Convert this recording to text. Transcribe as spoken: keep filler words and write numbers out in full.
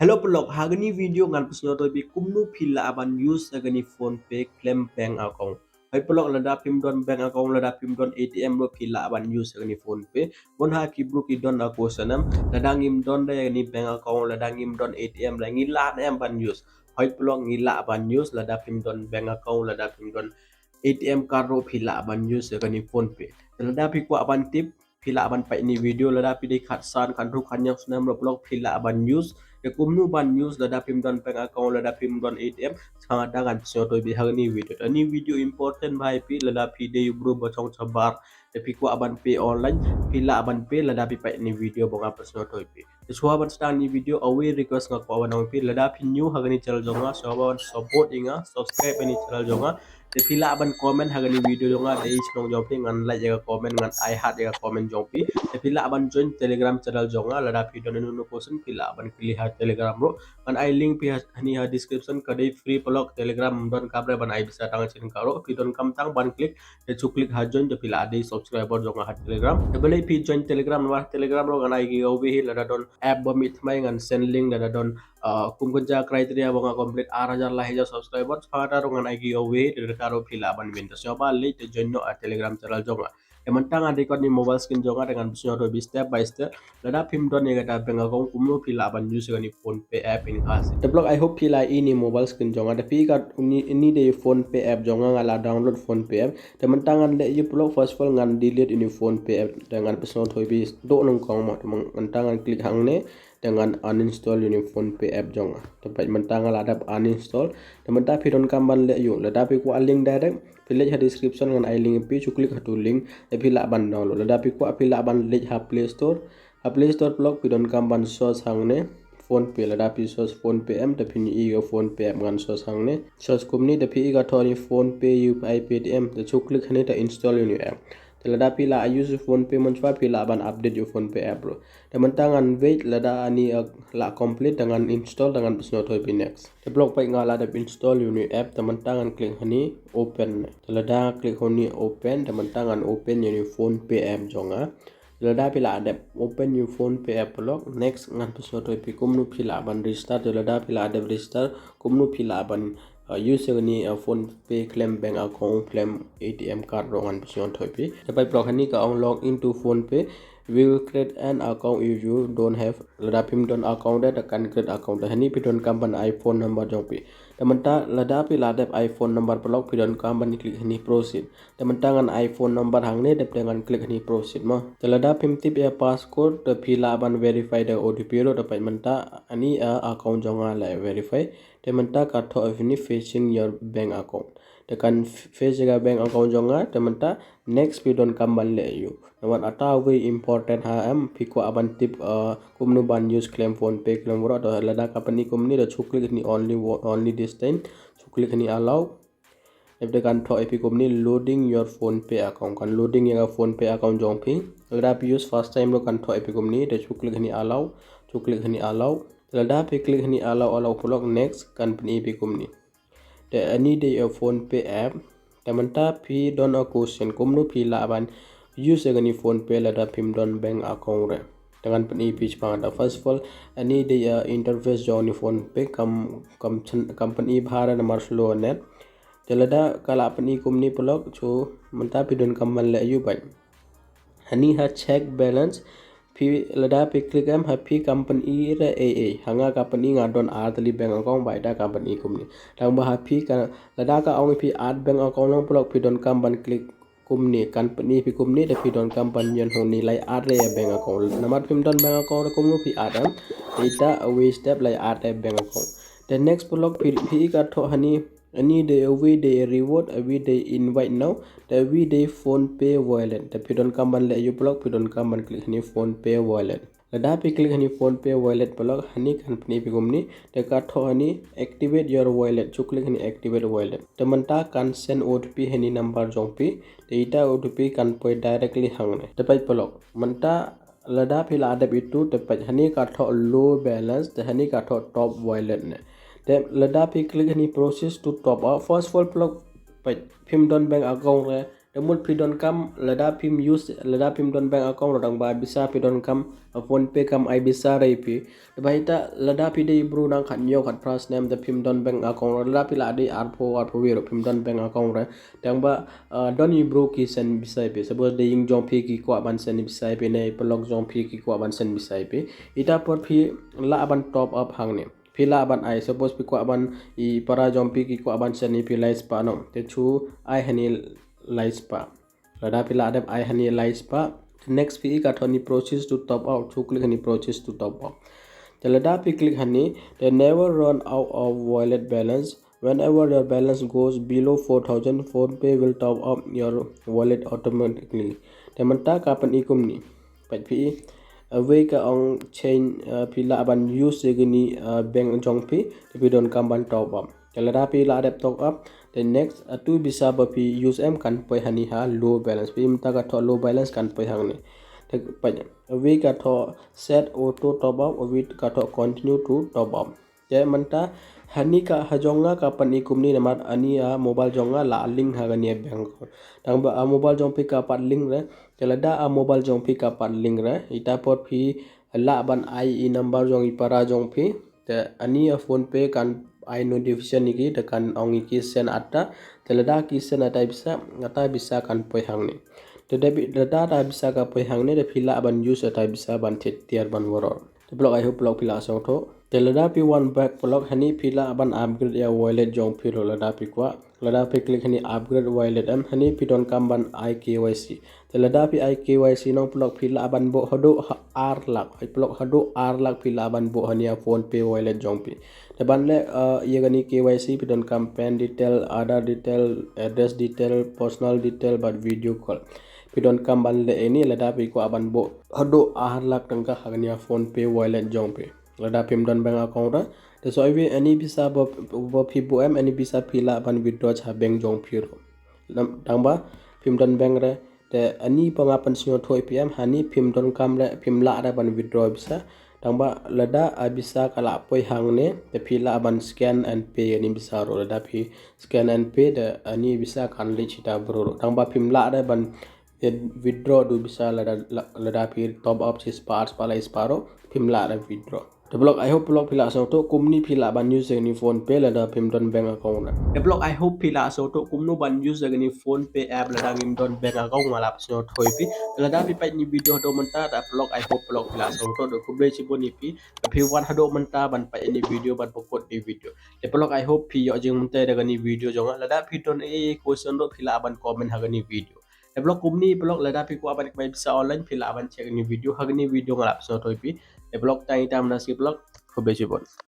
Hello paralok, ha kani video ngan pynsngew toi phi kumno phi lah ban use ha kani PhonePe khlem bank account. Hoi paralok, lada phim don bank account, lada phim don A T M ruh phi lah ban use ha kani PhonePe. Bun ha ki briew ki don a question em, lada ngim don de kani bank account, lada ngim don A T M, la ngi lah ne em ban use? Hoi paralok, ngi lah ban use, lada phim don bank account, lada phim don A T M card ruh phi lah ban use ha kani PhonePe. Lada phi kwah ban tip, phi lah ban peit ïa kani video, lada phi dei khatsan, khathynriew, khathynñiew snem ruh paralok phi lah ban use. Te kumno ban use lada phim don bank account, lada phim don A T M, sngewbha ngan pynsngew toi phi ha kani video. Kani video important bha ïa phi, lada phi dei u briew ba shong shabar, te phi kwah ban pay online, phi lah ban pay lada phi peit ïa kani video ba nga pynsngew toi phi. Te shuwa ban sdang ïa kani video, a wei request nga kwah ban ong ïa phi, lada phi new ha kani channel jong nga, shuwa ban support ïa nga, subscribe ïa kani channel jong nga. Te phi lah ban comment ha kani video jong nga, dei shnong jong phi, ngan like ïa ka comment, ngan ai heart ïa ka comment jong phi. Te phi lah ban join Telegram channel jong nga, lada phi don ïa uno uno question phi lah ban kylli ha Telegram ruh. Ngan ai link phi ha, hani ha description, ka dei free paralok, Telegram ym don kaba re ban ai pisa tang shen ka ruh. Phi donkam tang ban click, te shu click ha join, te phi lah dei subscriber jong nga ha Telegram. Te balei phi join Telegram, namar Telegram ruh ngan ai giveaway hi, lada don app ba mih thymmai ngan send link, lada don ah, kum kynja criteria ba nga complete ar hajar lai hajar subscribers, pha kata ruh ngan ai giveaway, te ka ruh phi lah ban win. Te sngewbha leit te join noh ha Telegram channel jong nga. Te mynta ngan record ïa kani mobile screen jong nga, te ngan pynsngew toi phi step by step. Lada phim don ïa kata bank account, kumno phi lah ban use ïa kani PhonePe app in khasi. Te paralok, I hope phi lah ïohi ïa kani mobile screen jong nga. Te phi ïohi kane, kane dei PhonePe app jong nga, nga la download PhonePe app. Te mynta ngan leh ïa u paralok, first of all ngan delete ïa kani PhonePe app. Te ngan pynsngew toi phi, duh nyngkong mo, te mynta ngan click hangne. Te ngan uninstall ïa kani PhonePe app jong nga. Te peit mynta nga la dep uninstall. Te mynta phi donkam ban leh ïa u. Lada phi kwah link direct, phi leit ha description ngan ai link ïa phi, shu click ha utu u link. Te phi lah ban download. Lada phi kwah phi lah ban leit ha Play Store. Ha Play Store paralok phi donkam ban search hangne PhonePe. Lada phi search PhonePe app, te phin ïohi ïa ka PhonePe app, ngan search hangne. Search kumne, te phi ïohi ka thoh ne PhonePe U P I Paytm. Te shu click hangne te install ïa kane app. Te lada phi la use PhonePe mynshwa phi lah ban update ïa u PhonePe app ruh. Te mynta ngan wait lada kane, uh, la complete, te ngan install, te ngan pynsngew toi phi next. Te paralok peit nga la dep install ïa une u app, te mynta ngan click hangne open. Te lada click hangne open, te mynta ngan open ïa une u PhonePe app jong nga. Te lada phi la dep open ïa u PhonePe app paralok, next ngan pynsngew toi phi kumno phi lah ban register, te lada phi la dep register, kumno phi lah ban uh, use ïa kane, uh, PhonePe khlem bank account, khlem A T M card ruh ngan pynsngew toi phi. Te peit paralok hangne ka ong log into PhonePe. We will create an account if you don't have. Lada phim don account de, te kan create account de. Hangne phi donkam ban ai phone number jong phi. Te mynta lada phi la dep ai phone number paralok phi donkam ban click hangne proceed. Te mynta ngan ai phone number hangne, te ngan click hangne proceed mo. Te lada phim tip ïa u passcode, te phi lah ban verify da ka O T P ruh, te peit mynta hangne, uh, account jong nga la verify. Te mynta ka thoh ïa phi hangne fetching your bank account. Te kan fetch ïa ka bank account jong nga, te mynta next phi donkam ban leh ïa u. Namar kata very important ha em, phi kwah ban tip, uh, kumno ban use khlem PhonePe khlem baroh, te lada ka pyni kumne, te shu click hangne only wo-, only this time, shu click hangne allow. Te kan thoh ïa phi kumne loading your PhonePe account, kan loading ïa ka PhonePe account jong phi. Lada phi use first time ruh kan thoh ïa phi kumne, te shu click hangne allow, shu click hangne allow. Lada phi click hangne allow, allow paralok next kan pyni ïa phi kumne. Te hangne dei ïa u PhonePe app. Te mynta phi don a question kumno phi lah ban use ïa kane PhonePe lada phim don bank account re. Te ngan pyni ïa phi shaphang kata. First of all, hangne dei ïa u interface jong kane PhonePe kam, kam chen-, kam pyni bha re namar slow net. Te lada ka la pyni kumne paralok, so mynta phi donkam ban leh ïa u bad. Hangne ha check balance, phi lada phi click em ha phi kam pyni re ei ei. Ha nga ka pyni nga don ar tylli bank account bad ita kam pyni kumne. Tang ba ha phi ka, lada ka ong phi add bank account lang paralok phi donkam ban click kumne, kan pyni phi kumne, te phi donkam ban ñion hangne lai add re bank account. Namar phim don bank account re kumno phi add em. Te ita a wei step lai add re bank account. Te next paralok phi, phi ka thoh hangne, hangne dei a wei dei a reward, a wei dei invite now, te a wei dei PhonePe wallet. Te phi donkam ban leh ïa u paralok, phi donkam ban click hangne PhonePe wallet. Lada phi click hangne PhonePe wallet paralok, hangne kan pyni ïa phi kumne, te ka thoh hangne activate your wallet, shu click hangne activate wallet. Te mynta kan send O T P hangne number jong phi, te ita O T P kan poi directly hangne. Te peit paralok, mynta lada phi la dep itu, te peit hangne ka thoh low balance, te hangne ka thoh top wallet ne. Te lada phi click hangne process to top up. First of all paralok peit phim don bank account re, Te mut phi donkam lada phim use, lada phim don bank account ruh tang ba bisa phi donkam, uh, PhonePe kam ai bisa re phi. Te ba ita lada phi dei bru nang khat hynñiew khat phra snem te phim don bank account ruh, lada phi la dei arphew, arphew wei ruh phim don bank account ruh. Tang ba, uh, don i bru ki send bisa phi. Suppose dei ïing jong phi ki kwah ban send bisa phi ne paralok jong phi ki kwah ban send bisa phi. Ita por phi lah ban top up hangne. Phi lah ban ai, suppose phi kwah ban i para jong phi ki kwah ban send i phi lai spah no. Te chu ai hani lai spah. Lada phi lah dep ai hani lai spah. Next phi i ka thoh ni process to top up, chu click hani process to top up. Te lada phi click hani, te never run out of wallet balance. Whenever your balance goes below four thousand, PhonePe will top up your wallet automatically. Te mynta ka pyni kumni. Peit phi, uh, wei ka ong change, uh, phi lah ban use ïa kani, uh, bank jong phi, te phi donkam ban top up. Te lada phi lah dep top up, te next, uh, tu bisa ba phi use em kan poi hani ha low balance. Phi mynta ka thoh low balance kan poi hangne. Te peit, uh, wei ka thoh set auto top up, uh, wei ka thoh continue to top up. Te mynta hani ka ha jong nga ka pyni kumni namar ani a mobile jong nga la link ha kani a bank. Tang ba a mobile jong phi ka pat link re. Te lada a mobile jong phi ka pat link re, ita por phi lah ban ai i number jong i para jong phi. Te ani a PhonePe kan ai notification ïa ki, te kan ong ïa ki send ata. Te lada ki send ata bisa, ata bisa kan poi hangne. Te da bi-, lada ata bisa ka poi hangne, te phi lah ban use ata bisa ban thied tiar ban waror. Te paralok, I hope paralok phi lah sngewthuh. Te lada phi wan back paralok, hani phi lah ban upgrade ïa wallet jong phi ruh lada phi kwah. Lada phi click hani upgrade wallet em, hani phi donkam ban ai K Y C. Te lada phi ai K Y C nong paralok phi lah ban buh haduh ha ar lak. Ai paralok, haduh ar lak phi lah ban buh hani a PhonePe wallet jong phi. Te ban leh, uh, ïa kani K Y C phi donkam PAN detail, Aadhaar detail, address detail, personal detail bad video call. Phi donkam ban leh ïa ini lada phi kwah ban buh haduh ar lak tyngka ha kani a PhonePe wallet jong phi. Lada phim don bank account ruh. Te sa iwei ani bisa ba, ba phi buh em, ani bisa phi lah ban withdraw sha bank jong phi ruh. Nam-, tang ba phim don bank re, te ani ba nga pynsngewthuh ïa phi em, hani phim donkam re, phim lah re ban withdraw bisa. Tang ba lada a bisa ka lah poi hangne, te phi lah ban scan and pay ani bisa ruh. Lada phi scan and pay, te ani bisa kan leit shata bru ruh. Tang ba phim lah re ban withdraw duh bisa lada, la-, lada phi top up shi spah, ar spah, lai spah ruh, phim lah re withdraw. Te paralok, I hope paralok phi lah sngewthuh, kumni phi lah ban use ïa kani PhonePe lada phim don bank account re. Te paralok, I hope phi lah sngewthuh, kumno ban use ïa kani PhonePe app lada ngim don bank account, nga la pynsngewthuh ïa phi. Te lada phi peit ïa kani video haduh mynta, te paralok, I hope paralok phi lah sngewthuh, te khublei shibun ïa phi. Te phi wan haduh mynta ban peit ïa kani video, ban pynkut ïa kani video. Te paralok, I hope phi ïoh jingmyntoi da kani video jong nga. Lada phi don ei ei question ruh phi lah ban comment ha kani video. Te paralok kumni paralok lada phi kwah ban kamai pisa online phi lah ban check kani video ha kani video nga la pynsngewthuh ïa phi. Te paralok tang ita mynta shi paralok. Khublei shibun.